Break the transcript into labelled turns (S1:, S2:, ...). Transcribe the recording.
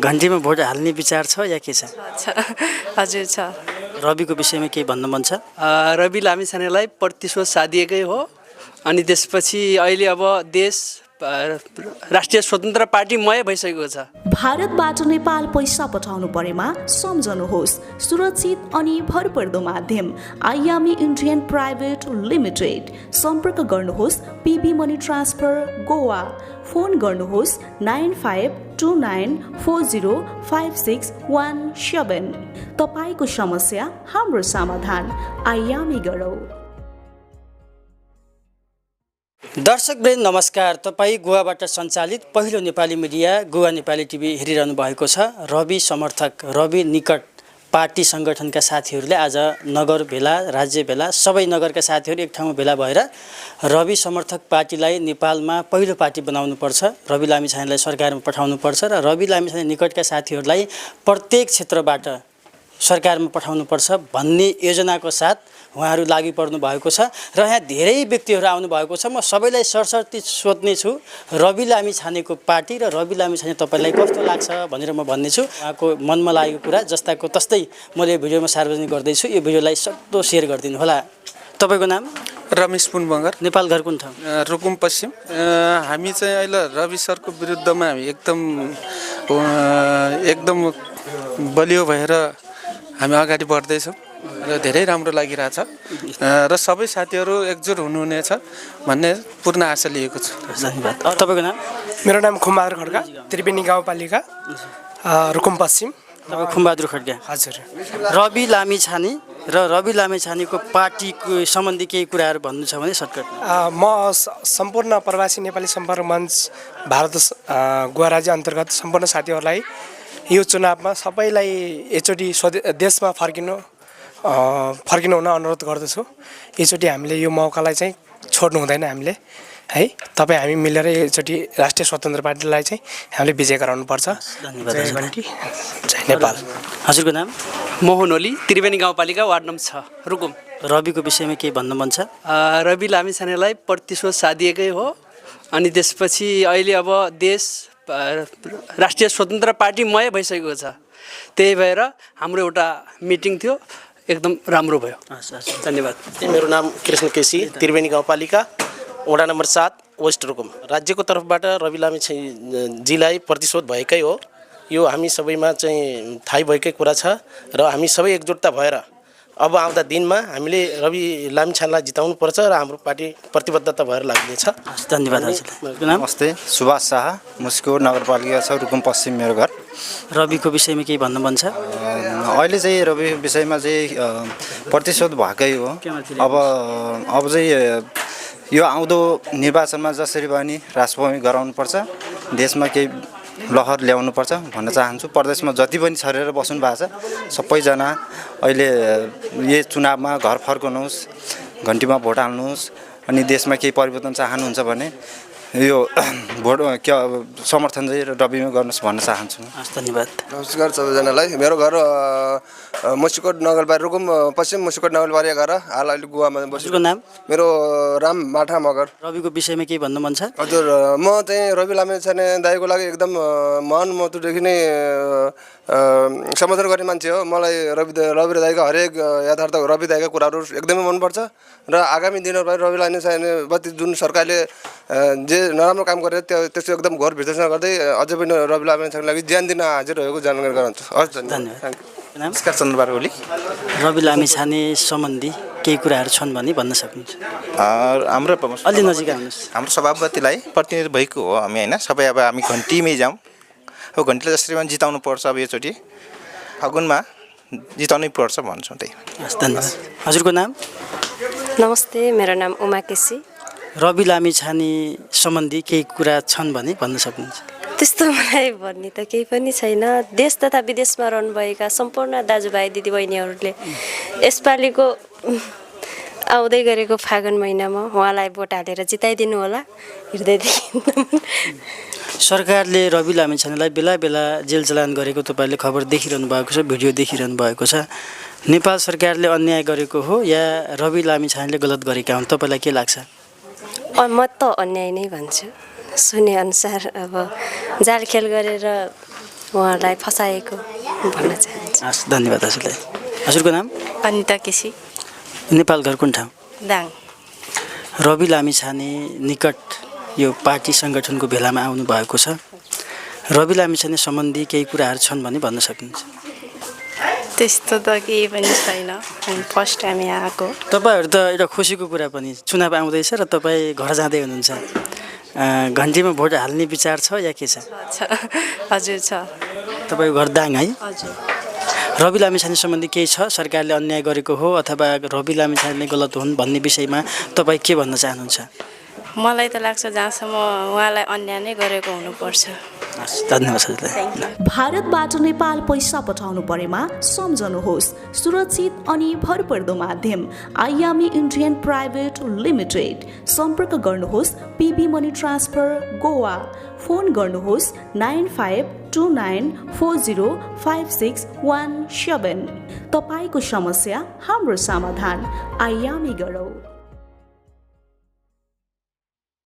S1: घन्टीमा vote हाल्ने विचार छ या के छ?
S2: हजुर छ।
S1: रविको विषयमा केही भन्नु मन छ?
S3: रवि लामिछानेलाई प्रतिशोध साधिएकै हो अनि त्यसपछि अहिले अब देश राष्ट्रिय स्वतन्त्र पार्टीमय भइसकेको छ।
S4: भारतबाट नेपाल पैसा पठाउनु परेमा सम्झनुहोस् सुरक्षित अनि भरपर्दो माध्यम आयामी इन्डियन प्राइभेट लिमिटेड। सम्पर्क गर्नुहोस् PV money transfer Goa. Phone गर्नुहोस् 9529405617। तपाईको समस्या हाम्रो समाधान। आयामी गरौँ।
S1: दर्शकवृन्द नमस्कार। तपाईँ गोवाबाट सञ्चालित पहिलो नेपाली मिडिया गोवा नेपाली टिभी हेरिरहनु भएको छ। रवि समर्थक रवि निकट पार्टी सङ्गठनका साथीहरूले आज नगर भेला राज्य भेला सबै नगरका साथीहरू एक ठाउँमा भेला भएर रवि समर्थक पार्टीलाई नेपालमा पहिलो पार्टी बनाउनुपर्छ, रवि लामिछानेलाई सरकारमा पठाउनुपर्छ र रवि लामिछाने निकटका साथीहरूलाई प्रत्येक क्षेत्रबाट सरकारमा पठाउनुपर्छ भन्ने योजनाको साथ उहाँहरू लागि पर्नु भएको छ र यहाँ धेरै व्यक्तिहरू आउनु भएको छ। म सबैलाई सरसर्ती सोध्ने छु रवि लामिछानेको पार्टी र रवि लामिछाने तपाईँलाई कस्तो लाग्छ भनेर म भन्नेछु। उहाँको मनमा लागेको कुरा जस्ताको तस्तै मैले भिडियोमा सार्वजनिक गर्दैछु। यो भिडियोलाई सक्दो सेयर गरिदिनु होला। तपाईँको नाम?
S5: रमेश पुन बगर।
S1: नेपाल घर कुन ठाउँ?
S5: रुकुम पश्चिम। हामी चाहिँ अहिले रवि सरको विरुद्धमा हामी एकदम बलियो भएर हामी अगाडि बढ्दैछौँ र धेरै राम्रो लागिरहेछ र सबै साथीहरू एकजुट हुनुहुनेछ भन्ने पूर्ण आशा लिएको छु।
S1: धन्यवाद। तपाईँको नाम?
S6: मेरो नाम खुमबहादुर खड्का, त्रिवेणी गाउँपालिका रुकुम पश्चिम।
S1: तपाईँ खुमबहादुर खड्का? हजुर। रवि लामिछाने र रवि लामिछानेको पार्टीको सम्बन्धी केही कुराहरू भन्नु छ भने सर्टकटमा।
S6: म सम्पूर्ण प्रवासी नेपाली सम्पर्क मञ्च भारत गोवा राज्य अन्तर्गत सम्पूर्ण साथीहरूलाई यो चुनावमा सबैलाई एकचोटि देशमा फर्किनु हुन अनुरोध गर्दछु। एकचोटि हामीले यो मौकालाई चाहिँ छोड्नु हुँदैन हामीले है। तपाईँ हामी मिलेर एकचोटि राष्ट्रिय स्वतन्त्र पार्टीलाई चाहिँ हामीले विजय गराउनुपर्छ।
S1: धन्यवाद।
S6: जय नेपाल।
S1: हजुरको नाम?
S3: मोहन ओली, त्रिवेणी गाउँपालिका वार्ड नम्बर 6 रुकुम।
S1: रविको विषयमा केही भन्नु मन छ?
S3: रवि लामिछानेलाई प्रतिशोध साधिएकै हो अनि त्यसपछि अहिले अब देश राष्ट्रिय स्वतन्त्र पार्टीमय भइसकेको छ। त्यही भएर हाम्रो एउटा मिटिङ थियो, एकदम राम्रो भयो। धन्यवाद।
S7: मेरो नाम कृष्ण केसी, त्रिवेणी गाउँपालिका वडा नम्बर 7 वेस्ट रुकुम। राज्यको तर्फबाट रवि लामिछानेजीलाई प्रतिशोध भएकै हो। यो हामी सबैमा चाहिँ थाहै भएकै कुरा छ र हामी सबै एकजुटता भएर अब आउँदा दिनमा हामीले रवि लामिछानेलाई जिताउनु पर्छ र हाम्रो पार्टी प्रतिबद्धता भएर लाग्नेछ।
S1: धन्यवाद।
S8: नमस्ते, सुभाष शाह, मुस्को नगरपालिका 6 रुकुम पश्चिम मेरो घर।
S1: रविको विषयमा केही भन्नु मन छ?
S8: अहिले चाहिँ रवि विषयमा चाहिँ प्रतिशोध भएकै हो। अब चाहिँ यो आउँदो निर्वाचनमा जसरी भए नि राजभूमि गराउनुपर्छ, देशमा केही लहर ल्याउनुपर्छ भन्न चाहन्छु। प्रदेशमा जति पनि छरेर बस्नु भएको छ सबैजना अहिले यही चुनावमा घर फर्कनुहोस्, घन्टीमा भोट हाल्नुहोस् अनि देशमा केही परिवर्तन चाहनुहुन्छ भने यो भोट समर्थन चाहिँ रविमा गर्नुहोस् भन्न चाहन्छु।
S1: धन्यवाद।
S9: नमस्कार सबैजनालाई। मेरो घर मुसिकोट नगरपालिका रुकुम पश्चिम मुसिकोट नगरपालिका घर। हाल अहिले गोवामा बसेको।
S1: नाम?
S9: मेरो राम माठा मगर।
S1: रविको विषयमा केही भन्नु मन छ?
S9: हजुर, म चाहिँ रवि लामिछाने दाइको लागि एकदम महान महत्त्वदेखि नै समर्थन गर्ने मान्छे हो। मलाई रवि दाइको हरेक यथार्थ रवि दाइका कुराहरू एकदमै मनपर्छ र आगामी दिनहरूमा रवि लामिछाने जुन सरकारले जे नराम्रो काम गरेर त्यसको एकदम घोर विश्लेषण गर्दै अझै पनि रवि लामिछानेको लागि ज्यान दिन हाजिर रहेको जानकारी गराउँछु। हस्, धन्यवाद।
S8: नमस्कार, चन्द्रबहादुर ओली।
S1: रवि लामिछाने सम्बन्धी केही कुराहरू छन् भने भन्न सक्नुहुन्छ?
S8: हाम्रो
S1: अलि नजिक आउनुहोस्।
S8: हाम्रो सभापतिलाई प्रतिनिधि भएको हो हामी होइन। सबै अब हामी घन्टीमै जाउँ। अब घन्टीलाई जसरी पनि जिताउनु पर्छ। अब योचोटि फागुनमा जिताउनै पर्छ भन्छौँ। त्यही।
S1: धन्यवाद। हजुरको नाम?
S2: नमस्ते, मेरो नाम उमा केसी।
S1: रवि लामिछाने सम्बन्धी केही कुरा छन् भने भन्न सक्नुहुन्छ?
S2: त्यस्तो मलाई भन्ने त केही पनि छैन। देश तथा विदेशमा रहनुभएका सम्पूर्ण दाजुभाइ दिदीबहिनीहरूले यसपालिको आउँदै गरेको फागुन महिनामा उहाँलाई भोट हालेर जिताइदिनु होला हृदयदेखि।
S1: सरकारले रवि लामिछानेलाई बेला बेला जेल चलान गरेको तपाईँले खबर देखिरहनु भएको छ, भिडियो देखिरहनु भएको छ। नेपाल सरकारले अन्याय गरेको हो या रवि लामिछानेले गलत गरेका हुन्? तपाईँलाई के लाग्छ?
S2: म त अन्याय नै भन्छु। सुने अनुसार अब जालखेल गरेर उहाँलाई फसाएको भन्न चाहन्छु।
S1: हस् धन्यवाद हजुरलाई। हजुरको नाम?
S10: अनिता केसी,
S1: नेपाल घर कुन ठाउँ?
S10: दाङ।
S1: रवि लामिछाने निकट यो पार्टी सङ्गठनको भेलामा आउनु भएको छ। रवि लामिछाने सम्बन्धी केही कुराहरू छन् भने भन्न सक्नुहुन्छ?
S10: त्यस्तो त केही पनि छैन, फर्स्ट टाइम यहाँ आएको।
S1: तपाईँहरू त एउटा खुसीको कुरा पनि, चुनाव आउँदैछ र तपाईँ घर जाँदै हुनुहुन्छ, घन्टीमा भोट हाल्ने विचार छ या के छ?
S10: हजुर छ।
S1: तपाईँको घर दाङ है?
S10: हजुर।
S1: रवि लामिछाने सम्बन्धी केही छ, सरकारले अन्याय गरेको हो अथवा रवि लामिछाने गलत हुन् भन्ने विषयमा तपाईँ के भन्न चाहनुहुन्छ?
S10: मलाई त लाग्छ जहाँसम्म उहाँलाई अन्याय नै गरेको हुनुपर्छ।
S1: धन्यवाद हजुरलाई।
S4: भारतबाट नेपाल पैसा पठाउनु परेमा सम्झनुहोस् सुरक्षित अनि भरपर्दो माध्यम आयामी इन्डियन प्राइभेट लिमिटेड। सम्पर्क गर्नुहोस् PV money transfer Goa. Phone गर्नुहोस् 9529405617। तपाईँको समस्या हाम्रो समाधान आयामी गरौँ।